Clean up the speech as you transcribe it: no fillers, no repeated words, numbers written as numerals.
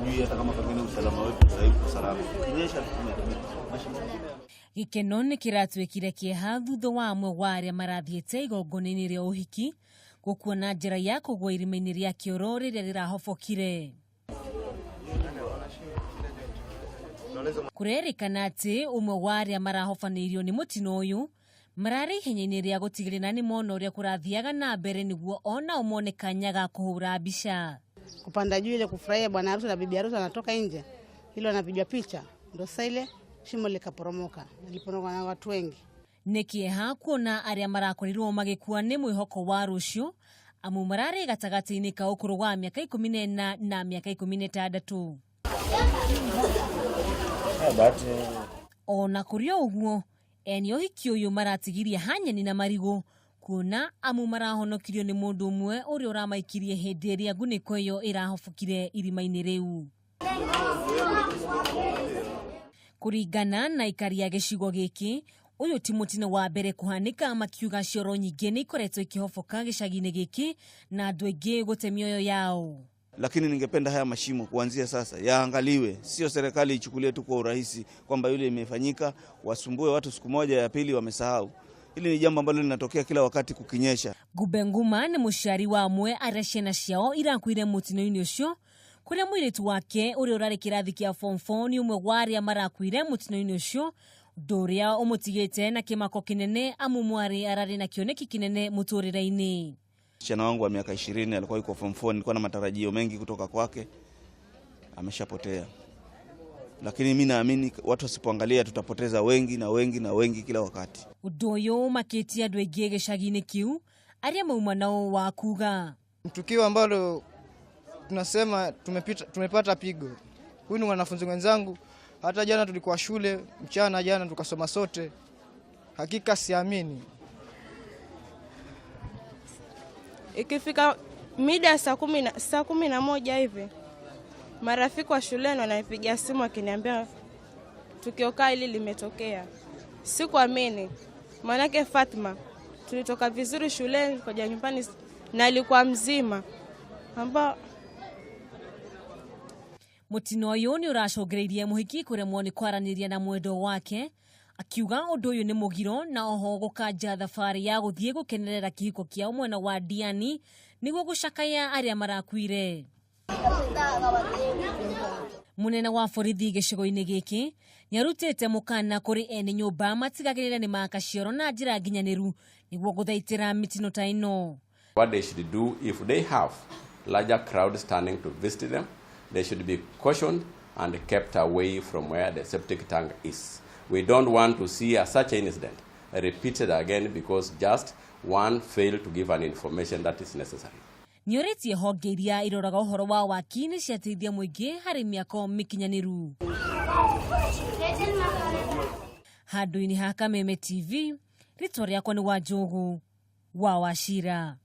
Sijui hata kama pengine usalama wetu sasa hivi uko salama. Ikinyesha tumeharibika. Mashimo mengine Gĩkeno nĩ kĩratuĩkire kĩeha thutha wa amwe wa arĩa marathiĩte igongona-inĩ rĩa ũhiki gũkua na njĩra ya kũgũa irima-inĩ rĩa kĩoro rĩrĩa rĩrahobokire. Kũrerĩkana atĩ ũmwe wa arĩa marahobanĩirio nĩ mũtino ũyũ mararĩ ihenya-inĩ rĩa gũtigĩrĩra nĩ mona ũrĩa kũrathiaga na mbere nĩguo onao mone kanya ga kũhũra mbica. Kupanda juu ile kufurahia bwana harusi na bibi harusi anatoka nje, ile wanapigwa picha, ndo sasa ile shimo likaporomoka, liliporomoka na watu wengi. Nĩ kĩeha kuona arĩa marakorirwo magĩkua nĩ mwĩhoko wa rũciũ amu mararĩ gatagatĩ-inĩ ka ũkũrũ wa mĩaka 14 na mĩaka 16. Ona kũrĩ o ũguo, ene ũhiki ũyũ maratigirie hanyeni na marigũ kuona amu marahonokirio nĩ mũndũ ũmwe ũrĩa ũramaikirie hĩndĩ ĩrĩa ngunĩko ĩyo ĩrahobokire irima-inĩ rĩu. Kũringana na aikari a gĩcigo gĩkĩ, ũyũ ti mũtino wa mbere kũhanĩka, makiuga cioro nyingĩ nĩ ikoretwo ikĩhoboka gĩcagi-inĩ gĩkĩ na andũ aingĩ gũte mĩoyo yao. Lakini ningependa haya mashimo kuanzia sasa yaangaliwe, sio serikali ichukulie tu kwa urahisi kwamba yule imefanyika, wasumbue watu siku moja, ya pili wamesahau. Hili ni jambo ambalo linatokea kila wakati kukinyesha. Ngumbe Nguma nĩ mũciari wa amwe arĩa ciana ciao irakuire mũtino-inĩ ũcio, kũrĩa mũirĩtu wake ũrĩa ũrarĩ kĩrathi kĩa form 4 nĩ ũmwe wa arĩa marakuire mũtino-inĩ ũcio, ũndũ ũrĩa ũmũtigĩte na kĩmako kĩnene amu mwarĩ ararĩ na kĩoneki kĩnene mũtũrĩre-inĩ. Msichana wangu wa miaka 20 alikuwa yuko form 4, nilikuwa na matarajio mengi kutoka kwake, ameshapotea. Lakini mimi naamini watu wasipoangalia tutapoteza wengi na wengi na wengi kila wakati. Ũndũ ũyũ ũmakĩtie andũ aingĩ gĩcagi-inĩ kĩu arĩa mauma nao wa kuga. Tukio ambalo tunasema tumepata pigo. Huyu ni mwanafunzi mwenzangu, hata jana tulikuwa shule mchana, jana tukasoma sote. Hakika siamini. Ikifika mida ya saa 11 hivi, marafiki wa shuleni wananipigia simu wakiniambia tukio kaa hili limetokea. Sikuamini. Maanake Fatma tulitoka vizuri shuleni kuja nyumbani na alikuwa mzima. Ambao Mũtino ũyũ nĩ ũracũngĩrĩirie mũhiki kũremwo nĩ kwaranĩria na mwendwa wake, akiuga ũndũ ũyũ nĩ mũgiro na oho gũkanja thabarĩ ya gũthiĩ gũkenerera kĩhiko kĩao mwena wa Diani nĩguo gũcakaya arĩa marakuire. Mũnene wa borithi gĩcigo-inĩ gĩkĩ nĩarutĩte mũkana kũrĩ ene nyũmba matigagĩrĩre nĩ maka cioro na njĩra nginyanĩru nĩguo gũthaitĩra mĩtino ta ĩno. What they should do if they have larger crowds standing to visit them, they should be cautioned and kept away from where the septic tank is. We don't want to see a such incident repeated again because just one failed to give an information that is necessary. Nĩorĩtie honge iria iroraga ũhoro wa waki nĩ ciateithia mũingĩ harĩ mĩako mĩkinyanĩru. Handũ-inĩ ha Kameme TV, rĩtwa rĩakwa nĩ Wanjũgũ wa Wachira.